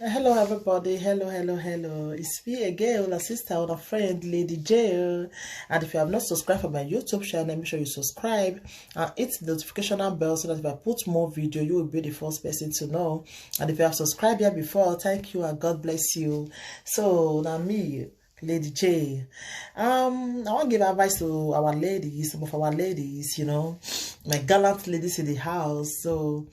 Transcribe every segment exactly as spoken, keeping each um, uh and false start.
Hello, everybody. Hello, hello, hello. It's me again, your sister, your friend, Lady J. And if you have not subscribed for my YouTube channel, make sure you subscribe and hit the notification bell so that if I put more video, you will be the first person to know. And if you have subscribed here before, thank you and God bless you. So, now me, Lady J. Um, I want to give advice to our ladies, some of our ladies, you know, my gallant ladies in the house. So,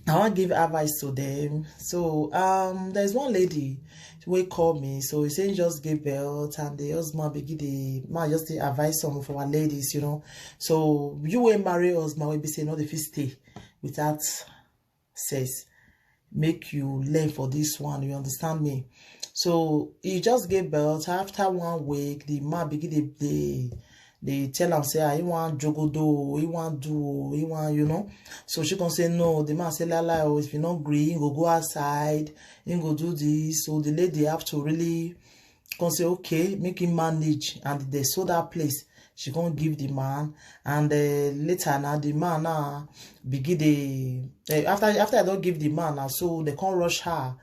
I want to give advice to them. So, um, there's one lady wey call me. So he say he just gave birth and the husband begin the man just dey advise some of our ladies, you know. So you wey marry husband wey be say no dey fit stay without sex. Make you learn for this one, you understand me? So he just gave birth. After one week, the man begin dey dey dey tell am say, ah, he wan jogodo o, he wan do o, he wan, you know. So she come say no. The man say, lie lie o, if you no gree, he go go outside, he go do this. So the lady have to really come say, okay, make him manage, and they sold that place. She come give the man, and uh, later now the man now begin the uh, after after I don't give the man now, so they can't rush her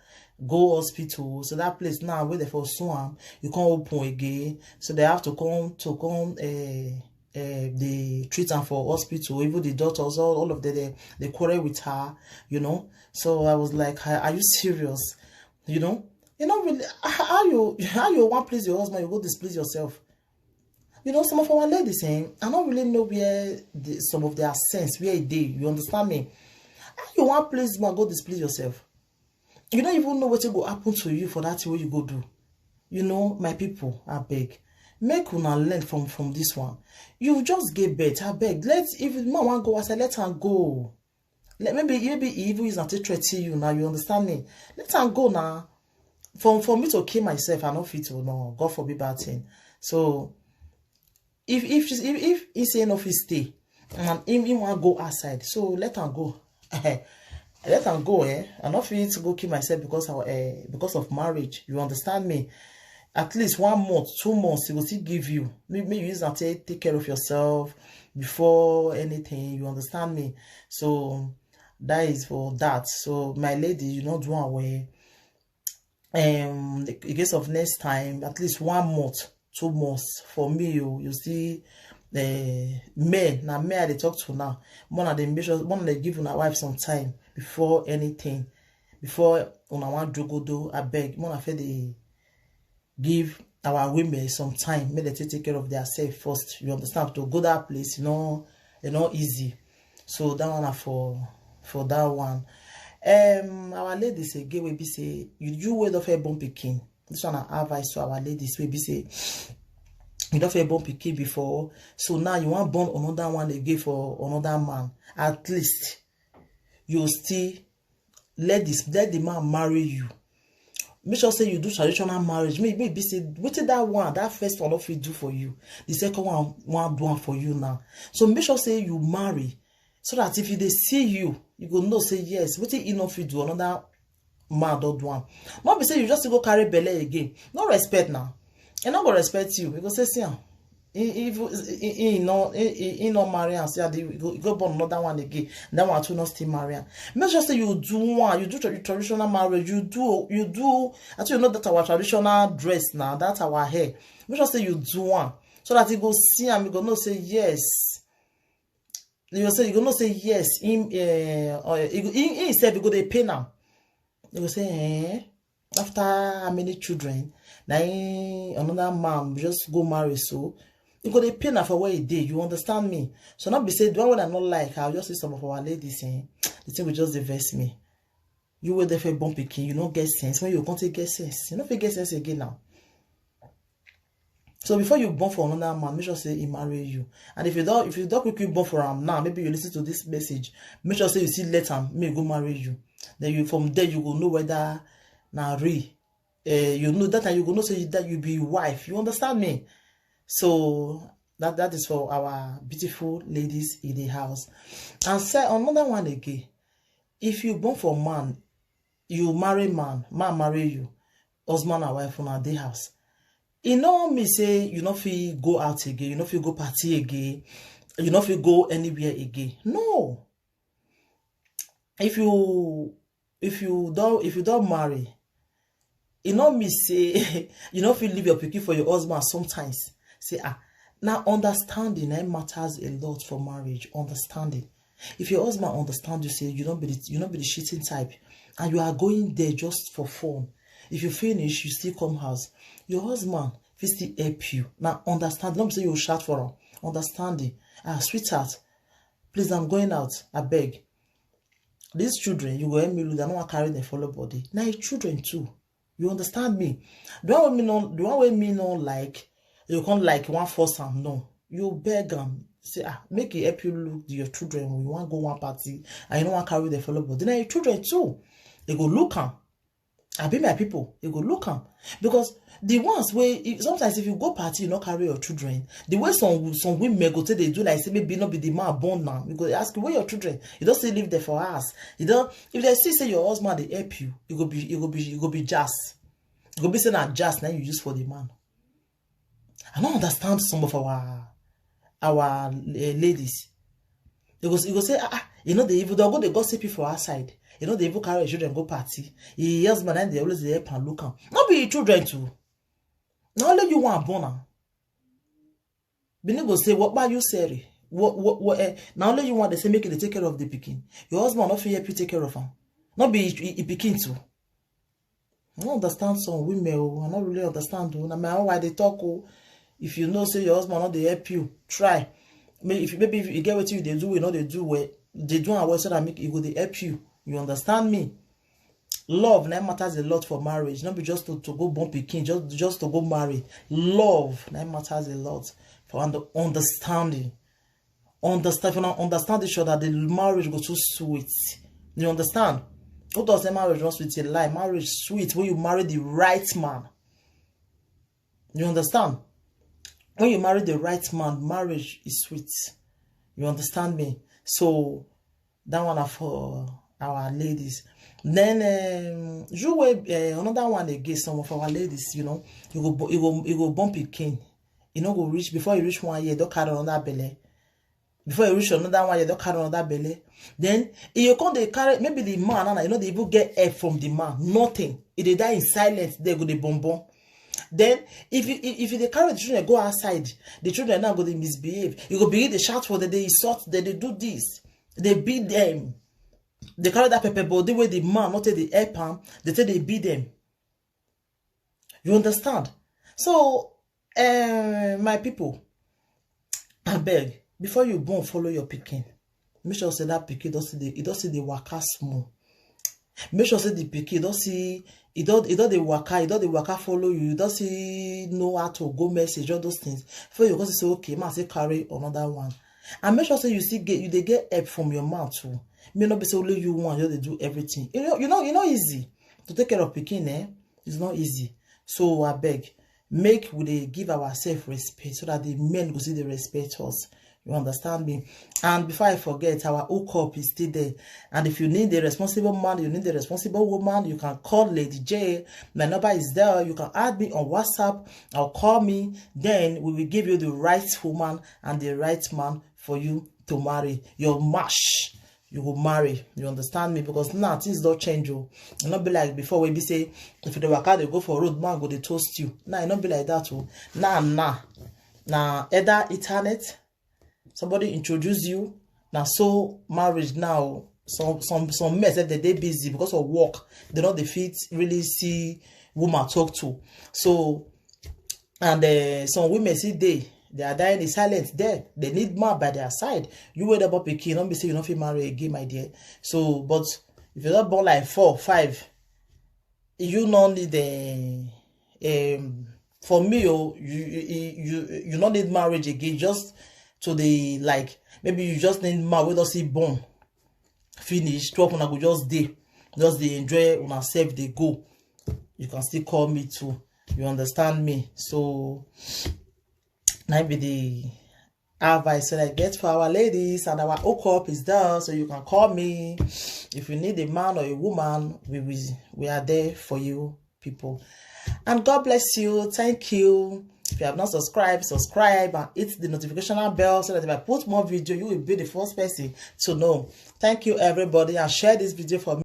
go hospital. So that place now where they for sue am, you can't open again. So they have to come to come uh, uh, they treat her for hospital. Even the doctors, all, all of them, they, they quarrel with her, you know. So I was like, are, are you serious? You know, you know really how you how you want please your husband, you go displease yourself. You know, some of our ladies, eh, I don't really know where the, some of their sense, where they, you understand me? How you want please man, go displease yourself. You don't even know what will go happen to you for that way you go do. You know, my people, I beg. Make una learn from from this one. You just get bet, I beg. Let if man want go, I say let her go. Let maybe maybe he even is not threatening you now. You understand me? Let her go now. For for me to kill myself, I no fit to no. God forbid bad thing. So if if if if he say no fit stay, and him him want go outside, so let am go. Let am go. Eh, I no fit go kill myself because of eh, because of marriage. You understand me? At least one month, two months, he go still give you. Make, make you use and take take care of yourself before anything. You understand me? So that is for that. So my lady, you not do away. Um, in case of next time, at least one month, two months for me. You you see, uh, men now men I dey talk to now. One of them make sure one of them give una wife some time before anything, before una want jogodo. I beg, one of the give our women some time, make dem take take care of their self first. You understand? To go that place, you know, you know, easy. So that one na for for that one. Um, our ladies again will be say you you wey don first born pikin. This one na advice to our ladies wey be say you don first born pikin before, so now you want born another one again for another man. At least you still let this let the man marry you. Make sure say you do traditional marriage. Make make be say wetin that one that first one no fit do for you, the second one wan do am for you now. So make sure say you marry, so that if you dey see you, you go know say yes, wetin he no fit do, another man don do am. No be say you just go carry belle again. No respect now. E no go respect you. E go say, see am. He, he, he, he, he no he, he, he no marry and say, "Ah, he go, he go born another one again." That one too not still marry am. Make sure say you do one, you do tra- traditional marriage, you do you do. Actually, you know that our traditional dress now, that's our hair. Make sure say you do one so that he go see am, he go know say yes. You go say you go know say yes. Him, uh, uh, he, go- he, he himself he go dey pay now. You go say, eh? After how many children? Now another man just go marry, so you go dey pay now for where he dey. You understand me? So not be say the one wey I not like. I'll just say some of our ladies, eh? The thing will just dey vex me. You will therefore born pikin. You no get sense. When you come take get sense, you no fit get sense again now. So before you born for another man, make sure say he marry you. And if you don't, if you don't quickly born for him now, maybe you listen to this message. Make sure say you see let him may go marry you. Then you from there you go know whether na real. Uh, you know that time you go know say that you be wife. You understand me? So that that is for our beautiful ladies in the house. And say another one again. If you born for man, you marry man, man marry you, husband and wife una dey house. E no mean say you no fit go out again, you no fit go party again, you no fit go anywhere again. No. If you if you don't, if you don't marry, e no mean say you no fit leave your pikin for your husband sometimes. Say, ah, now understanding, eh, matters a lot for marriage. Understanding. If your husband understand you, say you don't be the, you not be the cheating type, and you are going there just for fun. If you finish, you still come house. Your husband fit still help you. Now understand. Don't say you shout for him. Understanding. Ah, sweetheart, please, I'm going out. I beg. These children, you go help me look. I don't want carry them follow body. Now your children too. You understand me? The one wey me no, the one wey me no like, you can't like one force am. No, you beg am. Say, ah, make e help you look your children when you want go one party and you don't want carry them follow body. Now your children too, they go look am. I be my people, they go look am because the ones wey, if, sometimes if you go party, you no carry your children. The way some some women go take they do like say maybe not be the man born now. You go ask where your children. You don't say leave them for us. You don't, if they see say your husband they help you, you go be you go be you go be jazz. You go be saying that jazz now you use for the man. I don't understand some of our our uh, ladies. They go, they go say, ah, ah, you know, they even don't go, they gossip you for outside. You know, they even carry your children go party. Your husband and they always they help and look am. Not be your children too. Now only you want born am. Bini go say, what about you, Seri? What what what? Eh? Now only you want they say make you take care of the pikin. Your husband not fit help you take care of him. Not be he, he pikin too. I don't understand some women. Oh, I don't really understand. Oh, na my own why they talk. Oh, if you know say your husband not they help you, try. Maybe if maybe if you get what you they do, you know they do well. They do and well so that make it go they help you. You understand me? Love now matters a lot for marriage. Not be just to, to go born pikin, just just to go marry. Love now matters a lot for under, understanding. Understand, if you don't understand each other, the marriage go too sweet. You understand? Who does say marriage not sweet? A lie. Marriage sweet when you marry the right man. You understand? When you marry the right man, marriage is sweet. You understand me? So that one are for our ladies. Then um, you will uh, another one again. Some of our ladies, you know, you go you go you go bump a cane. You know, go reach before you reach one year, don't carry another belly. Before you reach another one, you don't carry another belly. Then you come they carry maybe the man and you know they even get help from the man. Nothing. If they die in silence, they go the bonbon. Then if you if you they carry the children go outside, the children now go they misbehave. You go begin to shout for them, they insult them, they do this, they beat them. They carry that pepper body where the man not take the help am, they take they beat them. You understand? So, uh, my people, I beg, before you born, follow your pikin. Make sure say that pikin don't see the it don't see the waka small. Make sure say the pikin don't see it don't it don't the waka it don't the waka follow you. You don't see know how to go message all those things. Before you go say okay, man say carry another one. And make sure say you see get you they get help from your mouth too. May not be say only you want you they do everything. You know you know you know easy to take care of pikin, eh? It's not easy. So I beg, make we dey give ourselves respect so that the men go see the respect us. You understand me? And before I forget, our hookup is still there. And if you need a responsible man, you need a responsible woman, you can call Lady J. My number is there. You can add me on WhatsApp or call me. Then we will give you the right woman and the right man for you to marry. Your match. You go marry. You understand me? Because now things don't change. Oh, it not be like before. We be say if the waka they go for road, man go they toast you. Now it not be like that. Oh, now now now either internet, somebody introduce you. Now so marriage now. Some some some men say that they busy because of work. They not the fit really see woman talk to. So and uh, some women see they they are dying a silent death. They need man by their side. You wait about pikin, don't be say you don't feel marry again, my dear. So, but if you don't born like four, five, you no need a um for me, oh, you you you you no need marriage again. Just to the like maybe you just need man we don't see born finish. Twelve una go just day, just they enjoy una self they go. You can still call me too. You understand me? So that be the advice that I get for our ladies and our hookup is done. So you can call me if you need a man or a woman. We we, we are there for you people. And God bless you. Thank you. If you have not subscribed, subscribe and hit the notification bell so that if I put more video, you will be the first person to know. Thank you, everybody, and share this video for me.